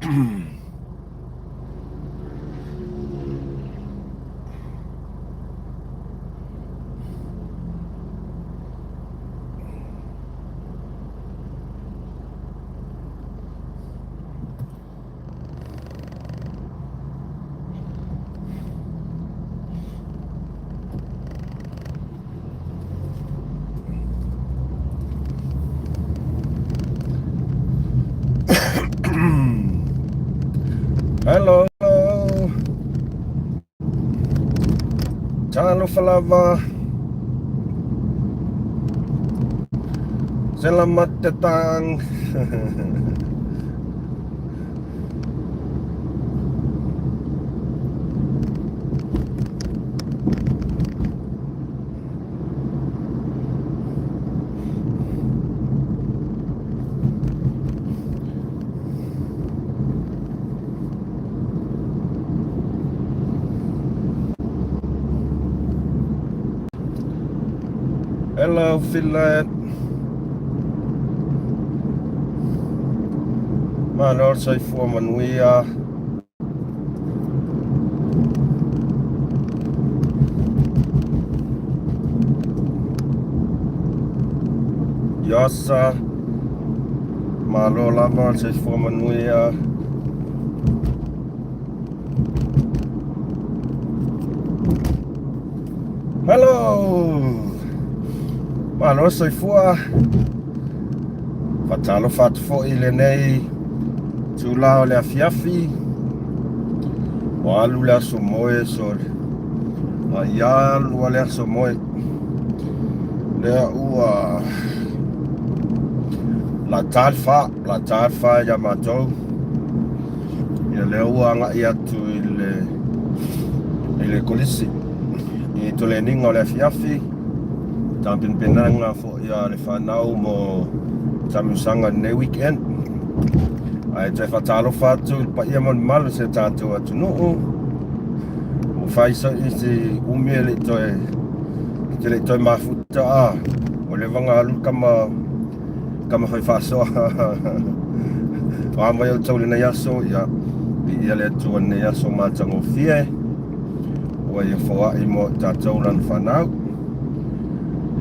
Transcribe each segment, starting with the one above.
Hello. Talofa lava. Selamat datang. Hello, Finland. Malo le soifua manuia. Yosa. Malo lava le soifua manuia. Hello! Malo soifua. Faatalofa atu foi i lenei itula o le afiafi. Ua alu le aso moe sole. A ia alu le aso moe. Lea ua la ta le fa, la ta le fa ia matou. Ia lea ua agai atu i le i le kolisi i toleniga o le afiafi. Tapenpenaga foi a le fanau mo taamilosaga i lenei weekend. Ae toe faatalofa atu i le paia ma le mamalu o si o tatou atunuu. Ua fai so'i si umi e le i toe e te le i toe mafuta a. Ua leva ona alu le tama tama fai faasoa. O a mai outou i lenei aso, ia viia le Atua i lenei aso matagofie. Ua ia foai mo i tatou lana fanau.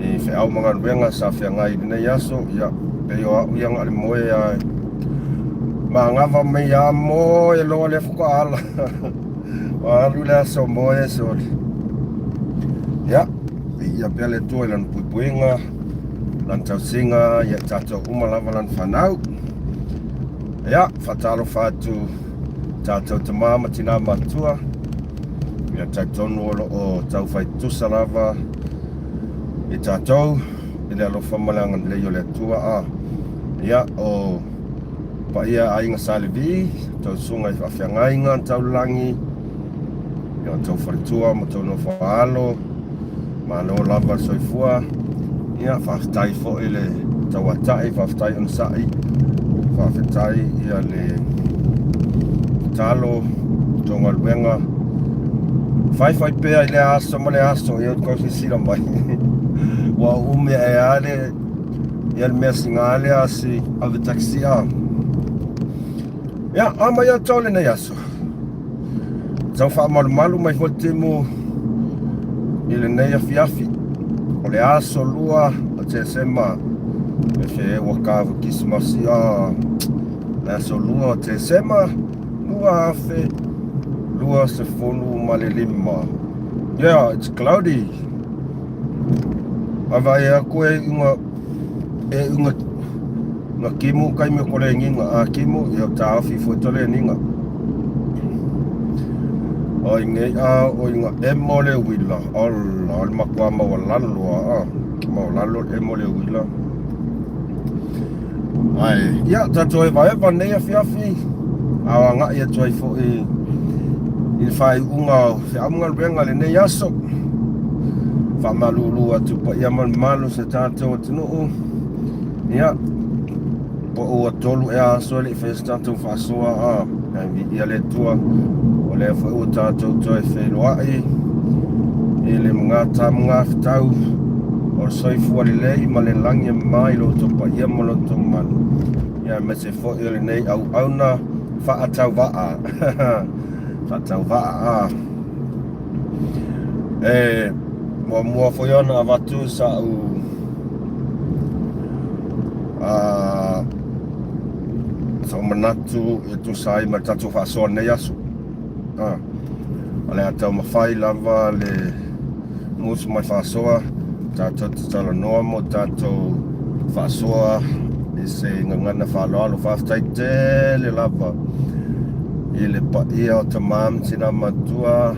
I feau ma galuega sa feagai i lenei aso, ia pei o au ia na o le moe lava e manava mai lava moe loa lea faatoa ala. Ua alu le aso moe sole. Ia, viia pea le Atua i lana puipuiga, lana tausiga ia i tatou uma lava lana fanau. Ia, faatalofa atu tatou tama ma tina matutua. Ia talitonu o lo o taufai tutusa lava i tatou i le alofa ma le agalelei o le Atua. A ia, o paia aiga Sa Levi, tou susuga i faafeagaiga taulagi, ia outou faletua ma outou nofo alo, malo lava le soifua. Ia, faafetai foi le tauatai, faafetai onosai, faafetai ia le tatalo, tou galuega. Faifai pea i lea aso ma lea aso, ia outou silasila mai. Ua umi ae lava le ia le mea siga lea si ave taxi a. Ia, a mai outou lenei aso. Tau faamalumalu mai foi le timu i lenei afiafi. O le aso 2 o Tesema. E fe ua kava kisimasi a. Le aso 2 o Tesema 2025. Yeah, it's cloudy. Ava e aku e unga e unga nga kimu kai me kore nginga a kimu i o tāwhi fo tole ninga. O i ngei a o i nga emo le wila. Ala, o le makua maualalo a. Maualalo le emo le wila. Ai, ia, tatou evaeva nei afiafi, a o agai atu ai foi i le faaiuga o feaugaluega i lenei aso. Faamalulu atu paia ma le mamalu o si o tatou atunuu. Ia, po ua tolu ea aso e le i faia se tatou faasoa a, ae viia le Atua, o lea foi ua tatou toe feiloai i le magata magafetau o le soifua lelei ma le lagi e mama i lo outou paia ma lo outou mamalu, ia aemaise foi o lenei auauna Faatauvaa. Faatauvaa. E muamua foi ona avatu sa'u sa'u manatu e tusa ai ma le tatou faasoa i lenei aso. O le a taumafai lava le musu mai faasoa tatou te talanoa mo tatou faasoa i se gagana faaaloalo. Faafetai tele lava i le paia o tama ma tina matua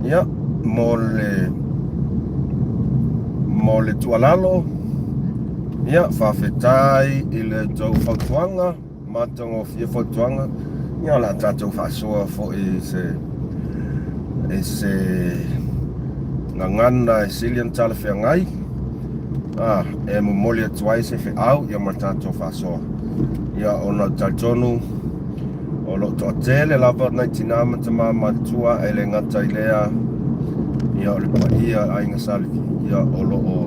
ia mo le mo le tuualalo ia faafetai i le tou fautuaga Matagofie fautuaga, ia o le a tatou faasoa foi i se i se gagana e sili ona talafeagai a e momoli atu ai se feau ia ma le tatou faasoa. Ia ona ou te talitonu o lo o toatele lava nai tinā ma tamā matutua e le gata i lea ia o le paia o le aiga Sa Levi ia o lo o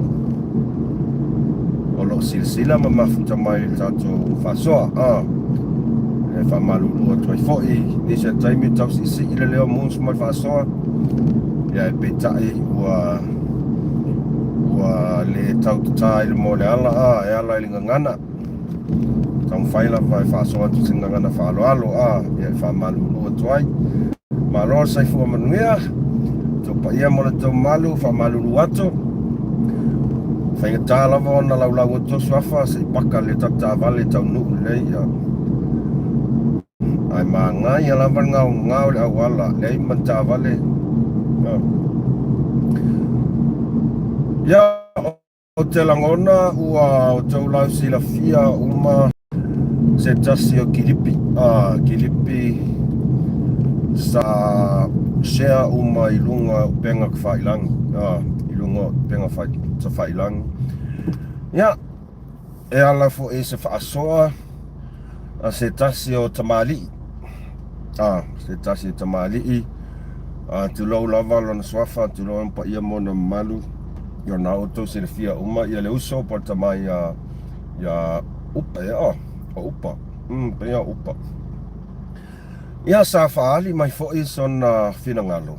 o lo o silasila ma mafuta mai i le tatou faasoa a e faamalulu atu ai foi nisi o taimi tau siisii le leo musu ma le faasoa ia e peitai ua ua le tau tatā i le moa o le ala a e ala i le gagana Taumafai lava e faasoa atu se gagana faaaloalo a ia e faamalulu atu ai. Malo le saifua manuia, tou paia ma le tou malu, faamalulu atu. Faigata lava ona laulau atu suafa se i paka le tatou taavale taunuu lelei ia. Ae manaia lava le gaogao o le auala, leai ma ni taavale. Ia Ou te lagona ua outou lausilafia uma se tasi o kilipi, a, kilipi sa share uma i luga o upega tafailangi, a, i luga o upega tafailangi. Ia, e ala foi i se faasoa a se tasi o tamalii, a, se tasi o tamalii, a, tulou lava lona suafa, tulou lona paia ma ona mamalu, ia na outou silafia uma ia le uso po o le tama ia ia Upa ia o, o Upa. Mm, pe ia Upa. Ia sa faaali mai foi sona finagalo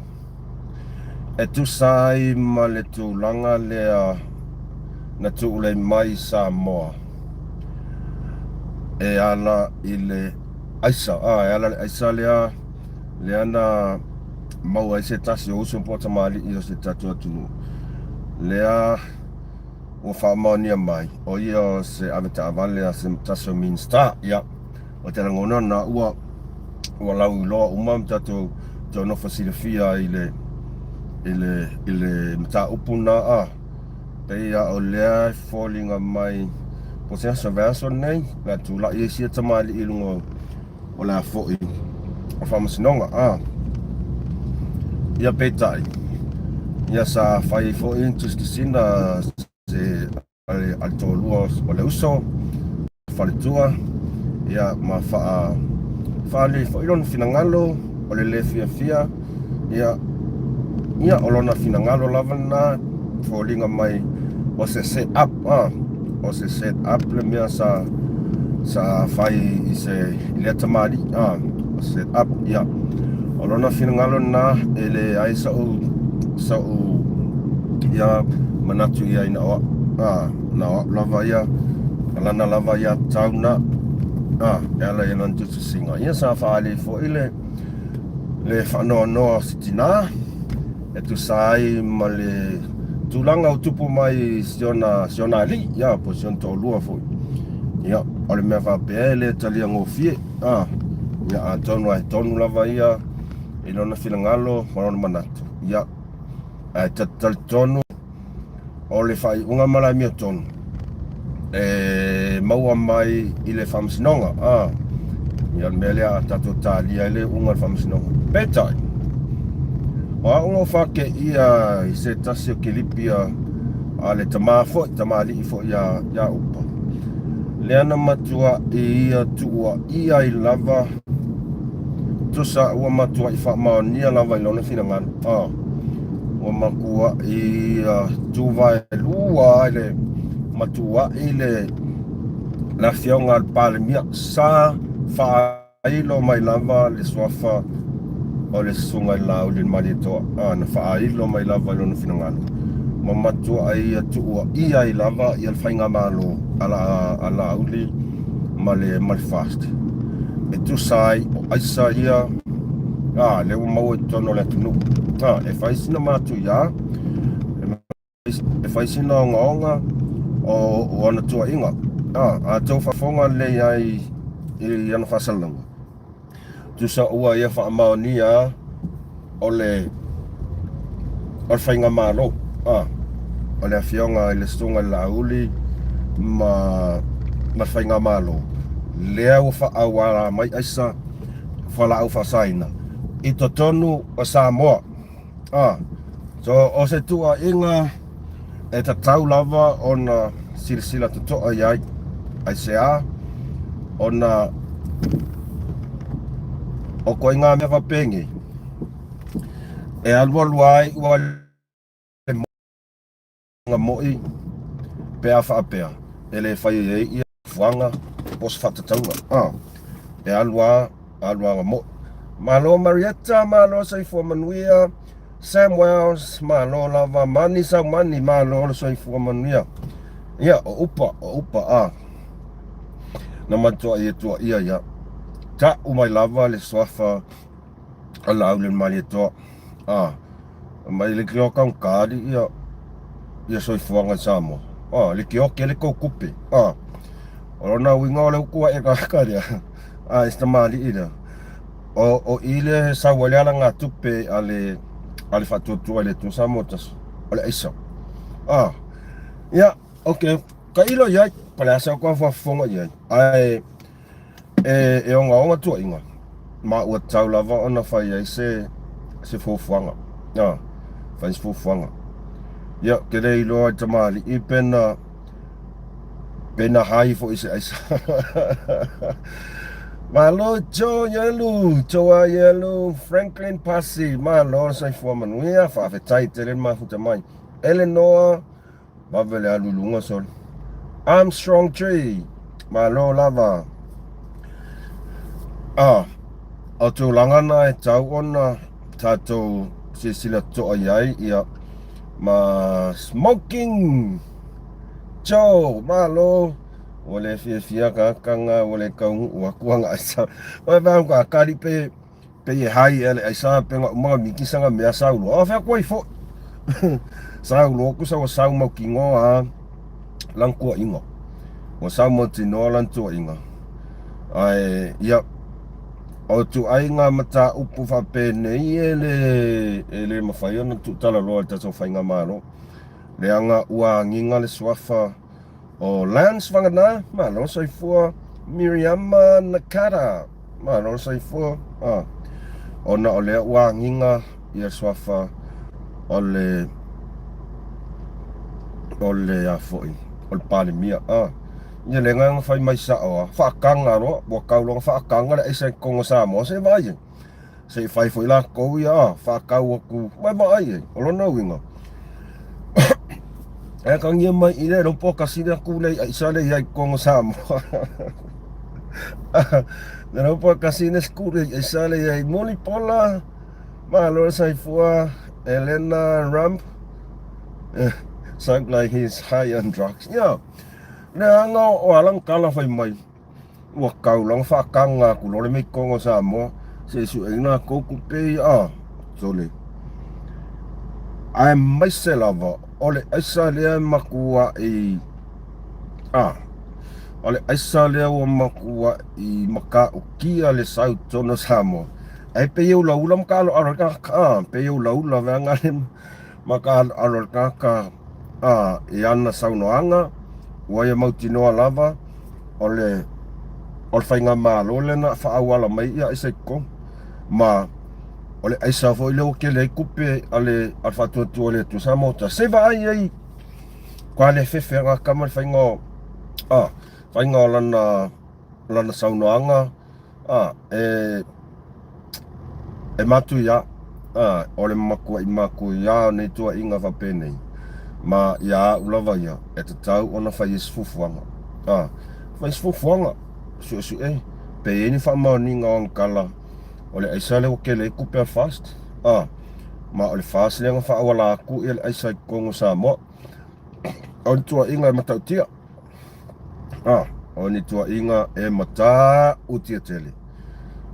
e tusa ai ma le tulaga lea na tuulei mai Samoa e ala i le aisa, a, e ala i le aisa lea lea na maua ai se tasi o uso po o tamalii o se tatou atunuu lea ua faamaonia mai o ia o se avetaavale a se tasi o Minisita. Ia, o te lagona na ua ua lauiloa uma ma tatou tou nofo silafia i le i le i le mataupu na a pei a o lea e foliga mai po o se aso vaiaso lenei le a tulai ai sia tamalii i luga o o le a foi o faamasinoga a ia peitai ia sa fai ai foi ni tusitusiga se a le toalua o le uso faletua ia ma faa faaali ai foi lona finagalo o le le fiafia ia ia o lona finagalo lava lena foliga mai o se set up a o se set up le mea sa sa fai i se i lea tamalii a o set up ia o lona finagalo lena e leai sa'u sa'u ia manatu i ai na o a'u a na o a'u lava ia lana lava ia tau na a e ala i lana tusitusiga ia sa faaali ai foi le le faanoanoa o se tinā e tusa ai ma le tulaga ua tupu mai i si ona, si ona alii, ia, po o si ona toalua foi. Ia, o le mea faapea e le talia gofie, a, ia, atonu lava e tonu lava ia i lona finagalo ma lona manatu, ia, ae ta te talitonu o le faaiuga ma le amiotonu e maua mai i le faamasinoga a ia le mea lea a tatou talia ai le iuga o le faamasinoga. Peitai, o au na ou fakeia i se tasi o kilipi a, a le tama foi, tamalii foi ia, ia Upa, lea na matuai ia tuuaia ai lava Tusa ua matuai faamaonia lava i lona finagalo, a ua matuai tuvaelua ai le matuai le le afioga a le Palemia sa faa. Faailo mai lava le suafa o le Susuga i le Laauli Malietoa, a, na faailo mai lava i lona finagalo, ma matuai ia tuuaia ai lava ia le faigamalo a a Laauli ma le ma le FAST e tusa ai o aisa ia, a, lea ua maua i totonu o le atunuu. A, e fai sina matuia, e fai sina ogaoga o ana tuuaiga. A outou faafofoga lelei ai i ana faasalalauga, tusa ua ia faamaonia o le o le faigamalo, a, o le afioga i le Susuga i le Laauli ma ma le faigamalo lea ua faaauala mai aisa fualaau faasaina i totonu o Samoa. Ah, so o se tuuaiga e tatau lava ona silasila totoa i ai, aisea? Ona o koiga mea faapenei e alualu ai ua le Nga moʻi pe a faapea e le fai ai ia fuaga po o se faatatauga. A, e alu a, alu a nga moʻi. Malo Marietta, malo soifua manuia. Sam Wells, malo lava. Mani Saumani, malo le soifua manuia. Ia, o upa, o upa, a. Na matuai e tuaia ia. Ta'u mai lava le suafa a Laauli le Malietoa. A, mai le kio kaungata ali ia ia soifuaga i Samoa. A, le kio kele kou kupe. A, o lona uiga o le uku aʻe kaka lea. A, i se tamalii lea. O, o i lea he sau ai le alagatupe a le a le Faatuatua i le Atua Samoa tasi, o le aisa. A, ia, okay, tailo i ai, po o le a sau faafofoga i ai. Ae E, e ogaoga tuuaiga, ma ua tatau lava ona fai ai se, se fuafuaga. A, fai se fuafuaga. Ia, ou te le iloa i tamalii pe na, pe na hai foi i se aisa. Malo Joe Yelu, Joe Yelu, Franklin Pasi, malo le soifua manuia, faafetai tele le mafuta mai. Eleanor, Vave le alu i luga soli. Armstrong Tree, malo lava. Ah, o tulaga na e tau ona tatou silasila totoa i ai, ia, ma Smoking Joe, malo. Ua le fiafia kakanga, ua le kaunuu atu aga aisa. Ua vau ka kali pe Pei e hai ea le aisa pe ga uma ga miki sa ga mea sau loa. O fea koe foi. Sau loa ku sa ua sau mautinoa a lan tuuaiga. Ua sau mautinoa lan tuuaiga. Ae ia o ituaiga mataupu faapenei e le e le mafai ona tuutalaloa e le tatou faigamalo. Leaga ua agiga le suafa O Lance Vagana, malo soifua. Miriama Nakata, malo soifua. Ah. Ona o lea ua agiga ia suafa o le o le a foi o le Palemia. Ah. Ia le agaga fai mai sao a faakaga loa ua kau loa faakaga le aisa i totonu o Samoa se vaai ai. Se i fai foi lakou ia a faakau atu mai vaai ai. O lona uiga e akagia mai i le lopo kasi le aku le aisa le iai totonu o Samoa. Le lopo kasi le school le aisa le iai moli pola malo le saifua Elena Rump sound like he's high on drugs. Yeah. Le anga o alang kala fai mai. Ua kau loa faakaga aku loa le meikoga o Samoa se i sueina kou kupe ia a sole. Aemaise lava o le aisa lea e makuaʻi a o le aisa lea ua makuaʻi matautia le sau i totonu o Samoa. Ae pei e ulaula ma kaaloalo ai tagata a, pei e ulaula vaega le ma kaaloalo ai le tagata a i ana saunoaga ua ia mautinoa lava o le o le faigamalo lea na faaauala mai ia aisa i totonu. Ma o le aisa foi lea ua tele ai tupe a le a le Faatuatua i le Atua Samoa tasi. Se i vaai ai kwa le fefe ga kama le faiga o a faiga o lana lana saunoaga A, e, e matuia, a, o le matuaʻi matuia o nei tuuaiga faapenei, ma ia au lava ia, e tatau ona fai ai se fuafuaga. A, fai se fuafuaga, suesue, Pe i ai ni faamaoniga o ankala o le aisa lea ua tele ai tupe a le FAST? A, ma o le FAST lea na faaauala atu le aisa i totonu o Samoa. O ni tuuaiga e matautia. A, o ni tuuaiga e matautia tele.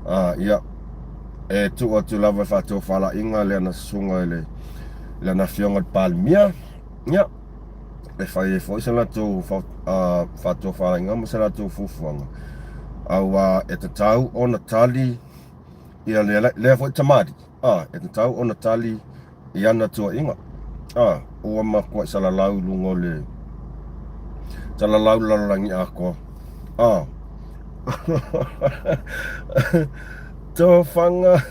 A, ia, e tuu atu lava e faatofalaiga le ana susuga i le lana afioga i le Palemia, ia, e fai ai foi se latou faatofalaiga ma se latou fuafuaga, aua e tatau ona tali ia lea foi tamalii, a, e tatau ona tali i ana tuuaiga. A, ua matuai salalau i luga o le salalau i le lalolagi atoa. A, tofaga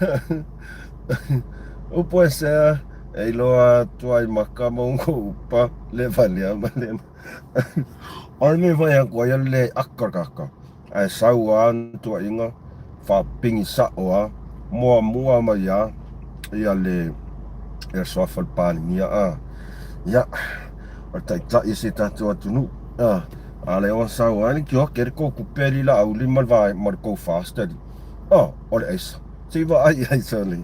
upu e sea e iloa atu ai maka ma upa le valea ma le O le mea e fai atu ai o le aka o le tagata ae sau lava ana tuuaiga faapigi sao lava muamua mai lava ia le suafa o le Palemia a. Ia, o le taitai o si o tatou atunuu a, a lea ua sau lava le tioke le tou tupe alii Laauli ma le tou FAST alii. A, o le aisa. Se i vaai i ai sole.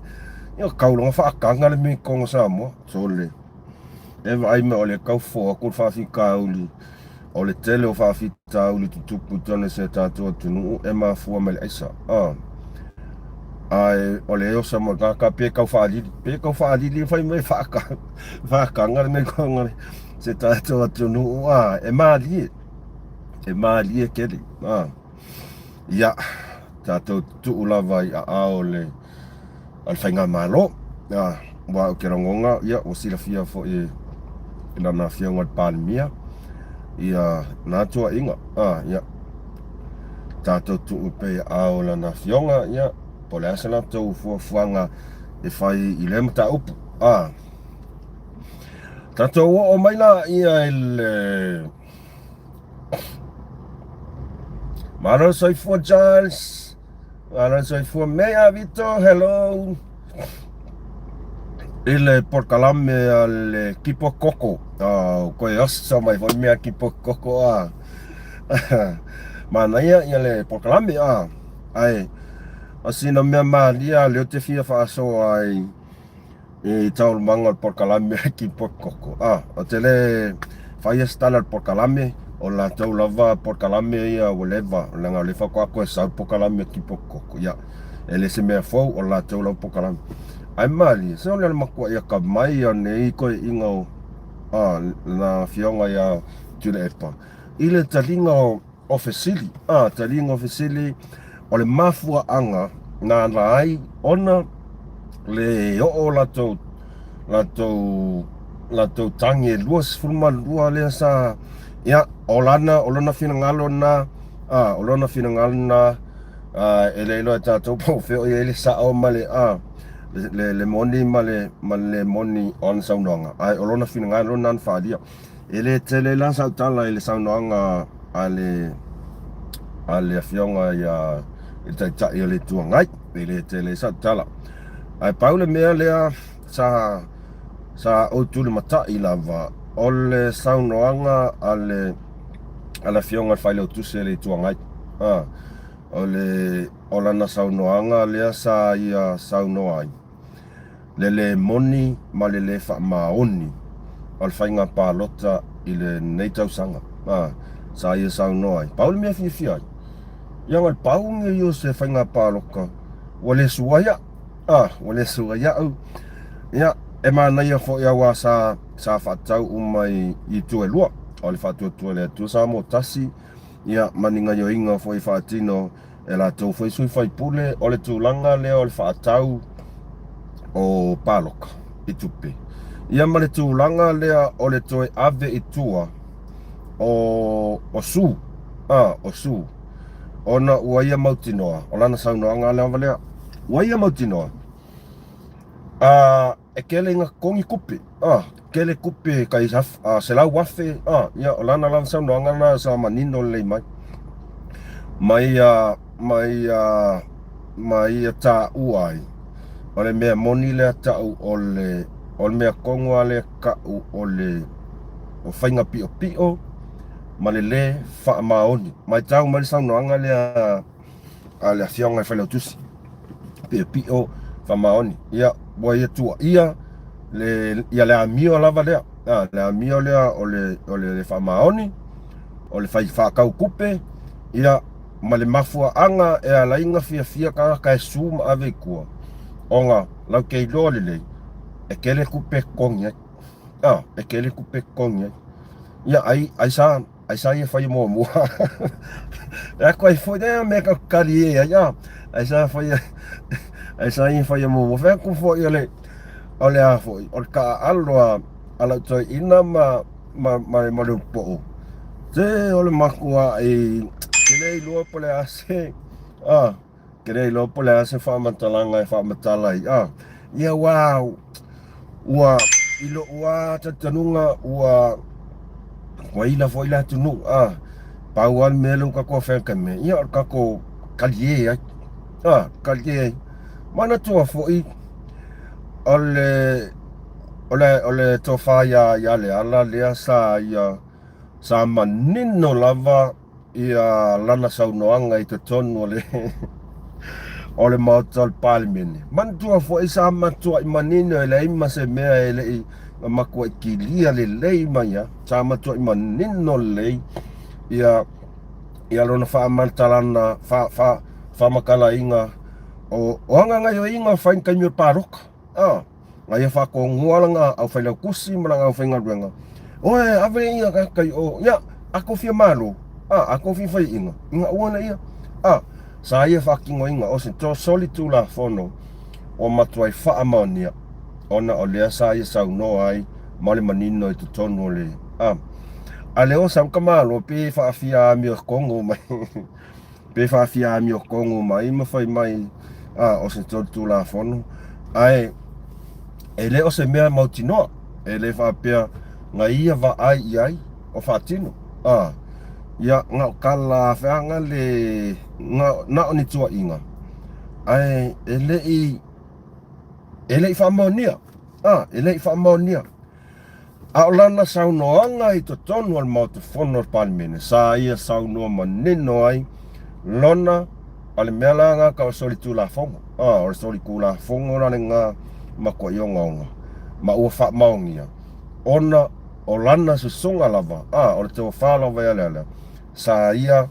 Ia tau loga faataga le mea i totonu o Samoa. Sole. E vaai mai o lea e tau fofo atu le faafitauli. O le tele o faafitauli tutupu i totonu o si o tatou atunuu e mafua mai le aisa. A. Ae o le osa mo le tagata pe tau faalili. Pe tau faalili fai mai faataga, faataga le mea i totonu o si o tatou atunuu. A, e malie. E malie tele. A. Ia, tatou tuu lava i aao o le Faigamalo. Aua ou te lagona, ia, ua silafia foi e lana Afioga i le Palemia ia na tuuaiga. Ia, tatou tuu pea i aao o lana Afioga, ia, po o le a se latou fuafuaga e fai i lea mataupu. Tatou oo mai la ia i le Malo le soifua Charles. Malo le soifua Mea Vito, hello. I le polokalame a le Kipo Koko. Oh, koe oso mai foi mea Kipo Koko a. Manaia ia le polokalame a. Ae, o sina mea malia lea ou te fia faasoa ai i taualumaga o le polokalame a Kipok Koko. A, ou te le faia se tala i le polokalame, o le latou lava polokalame ia ua leva, leaga o lea faatoa toe sau le polokalame a Kipok Koko. Ia, e le se mea fou, o le latou lava polokalame. Ae malie, se o le matuai akamai o nei toeaiina o a, lana afioga ia Tuilaepa i le taliga o o fesili, a, taliga o fesili, o le mafuaaga na ala ai ona le oo latou, latou, latou tagi e 22 lea sa, ia, o lana, o lona finagalo lena, a, o lona finagalo lena, a, e le iloa e tatou po o fea o i ai le sao ma le, a, le, le, le moni ma le, ma le le moni o ana saunoaga, ae o lona finagalo lena na faaalia. E le tele la sau tala i le saunoaga a le a le afioga ia i le Taitai o le Itu Agai. E le tele sau tala. Ae pau le mea lea sa sa ou tulimatai lava o le saunoaga a le a le afioga i le Failautusi o le Itu Agai. A, o le o lana saunoaga lea sa ia saunoa ai. le le moni ma le le faamaoni o le faiga palota i lenei tausaga. A, sa ia saunoa ai. Pau le mea fiafia ai, ia na o le pau lenei o se faiga palota ua le sua ai au. A, ua le sua ai au. Ia, e manaia foi aua sa, sa faatatau uma i itu e lua, o le Faatuatua i le Atua Samoa Tasi, ia, ma ni gaioiga foi faatino E latou foi sui faipule, o le tulaga lea o le faatau o paloka i tupe. Ia ma le tulaga lea o le toe ave i tua o, o su, a, o su, ona ua ia mautinoa, o lana saunoaga lava lea, ua ia mautinoa, a, E kele ina totogi tupe, a, kele tupe tai 100,000, a, ia, o lana lava saunoaga lena sa manino lelei mai. Ma ia, ma ia, ma ia taua ai, o le mea moni lea ta'u o le, o le mea tonu lava lea ta'u o le, o faiga piopio ma le lē faamaoni. Matau mai le saunoaga lea. a le afioga i Failautusi Piopio Faamaoni. Ia, ua ia tuuaia le, ia le amio lava lea, a, le amio lea o le, o le, le faamaoni, o le fai faatau tupe, ia, ma le mafuaaga e ala ai ona fiafia tagata e su ma ave i tua, ona latou te iloa lelei, e tele tupe e totogi ai. A, e tele tupe e totogi ai. Ia, ai, ai sa, ai sa ia faia muamua. E atu ai foi lea mea tatou te talie ai, a, ai sa faia, ai sa ia faia muamua. Fai atu foi o le, o le a foi, o le taaalo a, a lau toeaina ma, ma, ma, ma le ulupo'o. Se o le matua'i, ke le iloa po o le a se, a, ke le iloa po o le a se faamatalaga e faamatala ai, a. Ia aua ua, i lo'u lava talitonuga ua, ua ila foi le atunuu, a. Pau lava le mea lea ua tatou feagai ma ia, o le tatou talie ai, a, talie ai. Manatua foi o le O le, o le tofa iā, iā Leala lea sa ia, sa manino lava ia lana saunoaga i totonu o le, o le Maota o le Palemene. Manatua foi sa matuai manino e leai ma se mea e le i matuai kilia lelei mai lava. Sa matuai manino lelei ia, ia lona faamatalaga, fa, fa, faamatalaina o, o ana gaioiga fai i le taimi o le palota. Ah. Na ia faatonuga lana aufailautusi ma lana aufaigaluega, Oe, ave ia tagata i o, ia, a tou fia malo, a, a tou fia faiaina, ina ua na ia. A, sa ia faatinoina o se soli tulafono ua matuai faamaonia, ona o lea sa ia saunoa ai ma le manino i totonu o le, a, a lea ua sau ka Malo pe faafia amiotonu mai. Pe faafia amiotonu mai ma fai mai a o se solitulafono, ae e le o se mea mautinoa, e le faapea na ia vaai i ai o faatino. A, ia, na o tala feaga le, na, na o ni tuuaiga, ae e le i, e le i faamaonia. A, e le i faamaonia. A o lana saunoaga i totonu o le Maota Fono o le Palemene, sa ia saunoa manino ai lona, o le mea la lena tau o le solitulafono, a, o le solitulafono la lena matuai ogaoga, ma ua faamaonia, ona o lana susuga lava, a, o le tofa lava ia Leala, sa ia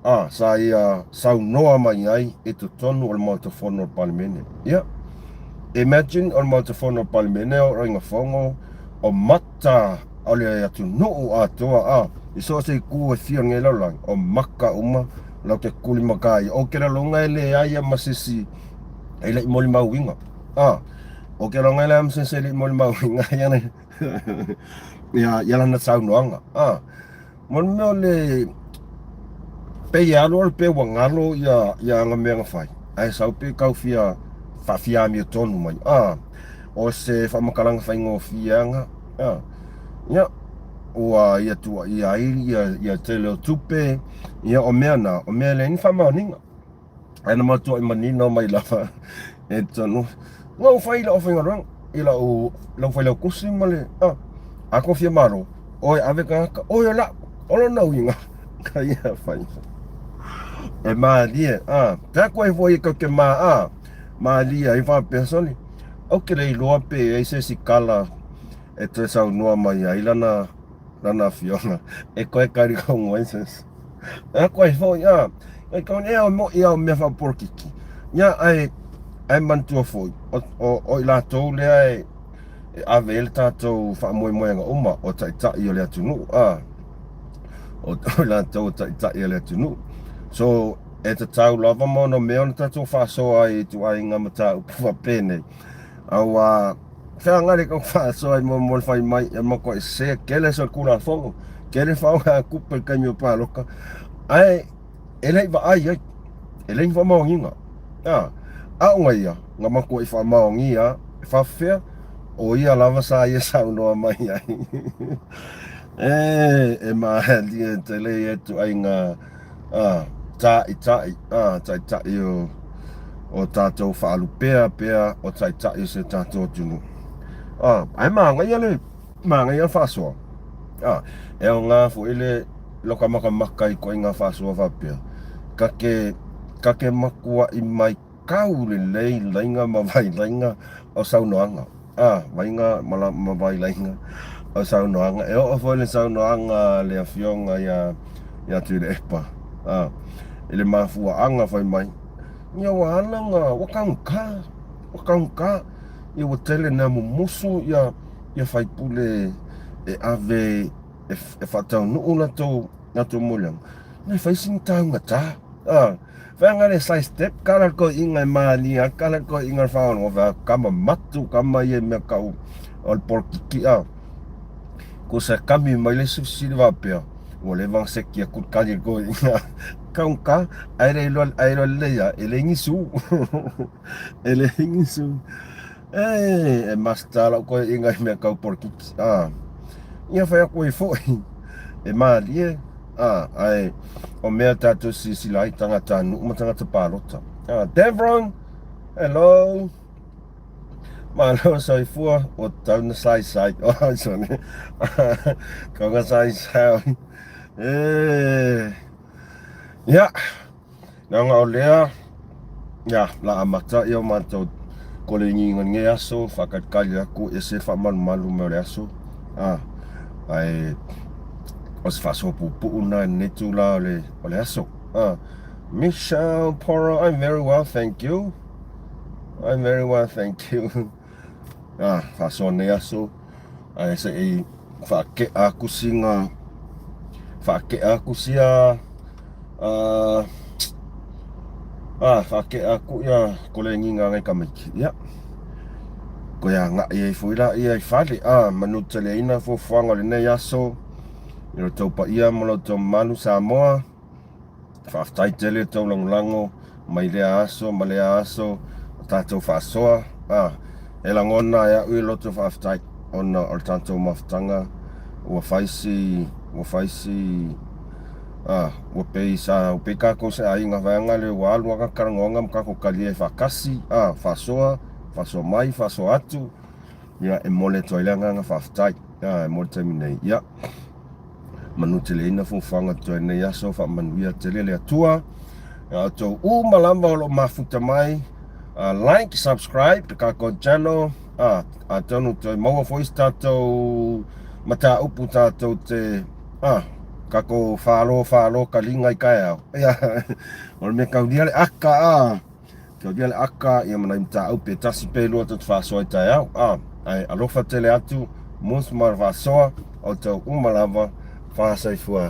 Ā, sa ia saunoa mai ai i totonu o le Maota Fono o le Palemene. Ia, imagine o le Maota Fono o le Palemene o Aiga Fono, o mata o le atunuu atoa, ā, i so o se itu e fia o lenei lalolagi, o maka uma lau te kulimaka ai. Ou te lagona e leai lava ma se isi e le i molimauina. Ā, ou te lagona e leai lava ma se isi e le i molimauina ia, ia lana saunoaga. Ā. Ma le mea o le pei e alu alu pea ua galo ia ia ana mea na fai, ae sau pe tau fia faafia amiotonu mai. A, o se faamatalaga faigofie aga, a, ia, ua ia tuuaia ai ia, ia tele o tupe, ia o mea na, o mea e leai ni faamaoniga. Ae na matuai manino mai lava e tonu. Na ou fai i lau faigaluega, i lau, lau failautusi ma le, ah, a ko fia malo, oe ave tagata, oe o lau, o lona uiga, ka ia fai. E malie, ah, te aku ai foi e kau te mā, ah, malie ai faapea soli. Ou te le iloa pe i ai se isi kala e toe saunoa mai ai lana, lana afioga e koe kari kongo ai se isi. E koe foi, a, e kau ea o moʻi a o mea faapolokiki. Ia, ae, ae manatua foi, o, o, o i latou lea e, e ave ai le tatou faamoemoega uma, o taitai o le atunuu, a, o, o i latou o taitai o le atunuu. So, e tatau lava ma ona mea ona tatou faasoa ai i ituaiga mataupu faapenei. Auā, Feagai le kau faasoa i mo le fai mai e matuai se kele solitulafono, kele faaaoga tupe i le taimi o paloka, ae e le i vaai ai, e leai ni faamaoniga. A, a o ia, na matuai faamaonia e faafefea, o ia lava sa ia saunoa mai ai. E, e malie tele ia ituaiga a, taʻitaʻi, a, taʻitaʻi o, o tatou faalupea pea o taʻitaʻi o si o tatou atunuu. A, ae manaia le, manaia le faasoa. A, e aoga foi le loka makamaka i ituaiga faasoa faapea. Ta te Ta te matua'i maitau lelei laiga ma vailaiga o saunoaga, a, vaiga ma, ma vailaiga o saunoaga. E oo foi le saunoaga a le afioga ia, ia Tuilaepa, a, i le mafuaaga fai mai, ia ua ala ona, ua taugata, ua taugata, ia ua tele ina mumusu ia, ia faipule e ave e, e faataunuu latou, latou moliaga, ia fai sina taugata. A, faiga le side step kala le toeaina e malie ai kala le toeaina le faaologo fai kama matu kama ia i mea tau o le polokiki a. Tusa e kami mai le isi fesili faapea, ua leva ona seki atu le tali a le toeaina taugata ae le iloa ae iloa lelei lava e leai ni su. E leai ni su. E, e master lau toeaina i mea tau polokiki a. Ia fai atu ai foi e malie a, ae o mea tatou silasila ai tagata nuu ma tagata palota. A, Devron, hello. Malo soifua, ua tatau na saisai. Oh, sorry. Kau na saisai. E. Ia, leaga o lea, ia, la amata ia o matou koleniga i lenei aso, faatalitali atu, ese le faamalumalu mai o le aso. A, ae o se faasoa puupuu lena i lenei itula o le, o le aso. A, Michelle Poro, I'm very well, thank you. I'm very well, thank you. A, faasoa nei aso, ae se i faakea atu sina, faakea atu sia, uh, a, faakea atu ia koleniga a nai tamaiti. Ia, toe agai ai foi laia i fale. A, manuteleina fuafuaga o lenei aso, i lo outou paia ma lo outou mamalu Samoa. Faafetai tele le tou lagolago mai lea aso ma lea aso o tatou faasoa. A, e lagona e au i loto faafetai ona o le tatou mafutaga ua fai si, ua fai si, a, ua pei sa, ua pei tatou se aiga vaega lea ua alu lava talanoaga ma tatou talia ai faatasi, a, faasoa, faasoa mai, faasoa atu, ia e momoli atu ai le agaga faafetai, a, e mo le taimi nei. Ia. Manuteleina fuafuaga totoe lenei aso, faamanuia tele le Atua. Ia outou uma lava o lo o mafuta mai, uh, like, subscribe le tatou channel. Ah, atonu toe maua foi se tatou mataupu tatou te ah, tatou falo falo kaliga i taeao. Ia, o le mea taulia le aka ah. Taulia le aka ia ma nai mataupu e tasi pe lua tou te faasoa i taeao. Ah, ae alofa tele atu, musu ma le faasoa, outou uma lava, faasoifua.